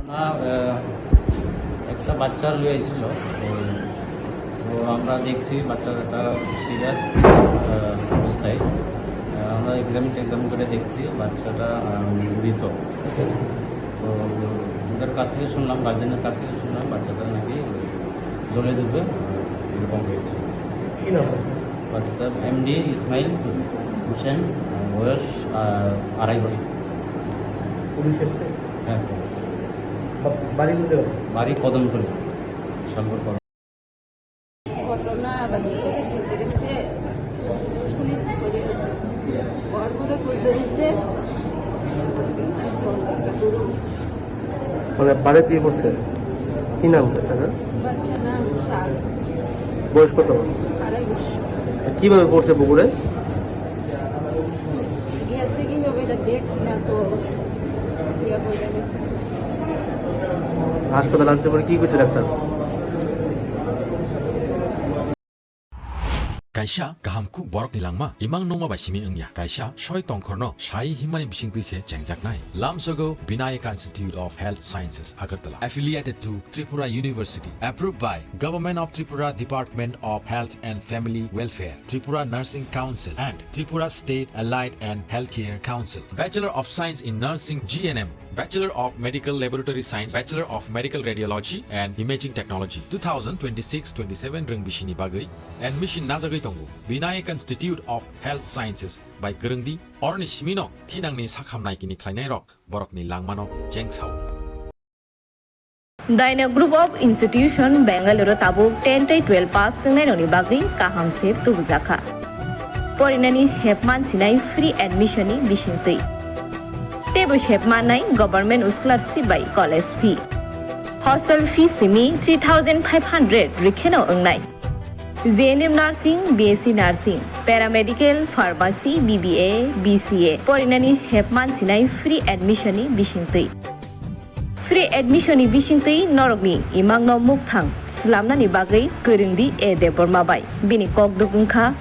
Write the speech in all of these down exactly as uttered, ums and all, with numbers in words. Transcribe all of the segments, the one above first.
আহ, একটা বাচ্চার লয়ে এসেছিল। তো, তো আমরা দেখছি বাচ্চাটা সিরিয়াস অবস্থায়। আহ, আমরা এক্সামিন টেক্সামিন করে দেখছি বাচ্চাটা আহ, মৃত। তো ওদের কাছ থেকে শুনলাম, গার্জেনের কাছ থেকে শুনলাম বাচ্চাটা নাকি জলে ডুবে আহ, এরকম হয়েছে। কি নাম? বাচ্চাটার এমডি ইসমাইল হোসেন, আহ, বয়স আহ, আড়াই বছর। পুলিশ এসছে? হ্যাঁ, পুলিশ। বা-, বাড়ি কোন জায়গাতে? বাড়ি কদমতলী, শালপুর কদম। ঘটনা বা কি করে খেলতে খেলতে স্কুলে পড়ে গেছে। ঘর ঘরে করতে করতে মানে বাড়িতে পড়ছে? কি নাম বাচ্চাটার? বাচ্চার নাম শাল। বয়স কত? আড়াই বছর। কিভাবে পড়ছে পুকুরে? গেছে কিভাবে এটা দেখছি না তো, ইয়া করে গেছে। হাসপাতাল আনতে পরে কি কইছে doctor? Kaisa kaham kuk borokni langma imang nungma bai simi wngya. Kaisa soi tongkhorno sai himmani bisingtwi se chengjaknai. Lamsogo Vinayaka Institute of Health Sciences, Agartala, affiliated to Tripura University, approved by Government of Tripura Department of Health and Family Welfare, Tripura Nursing Council, and Tripura State Allied and Healthcare Council. Bachelor of Science in Nursing, G N M, Bachelor of Medical Laboratory Science, Bachelor of Medical Radiology and Imaging Technology, two thousand twenty-six twenty-seven rwng bisini bagwi admission najagwi tongo. Vinayak Institute of Health Sciences bai kwrwngdi, oroni simino thinangni sakhamnai kini khlainairok borokni langmano chengsao. Dyna Group of Institution, Bengaluru tabuk ten tei twelve pass wngnairokni bagwi kaham se tubujakha. Porinani sep mansinai free admission ni bisingtwi. Teibo sep mannai government scholarship bai college fee. Hostel fee simi three thousand five hundred rwkheno wngnai. J N M Nursing, B S C Nursing, Paramedical, Pharmacy, B B A, B C A porinani sep mansinai free admission ni bisingtwi. Free admission ni bisingtwi norokni imangno mukthang slamnani bagwi kwrwngdi A Debbarma bai. Bini kokduk wngkha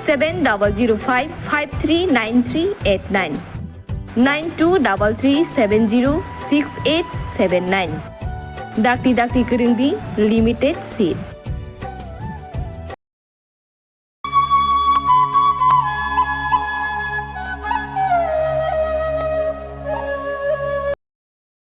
seven double zero five five three nine three eight nine, nine two double three seven zero six eight seven nine. Dakti dakti kwrwngdi, limited seat.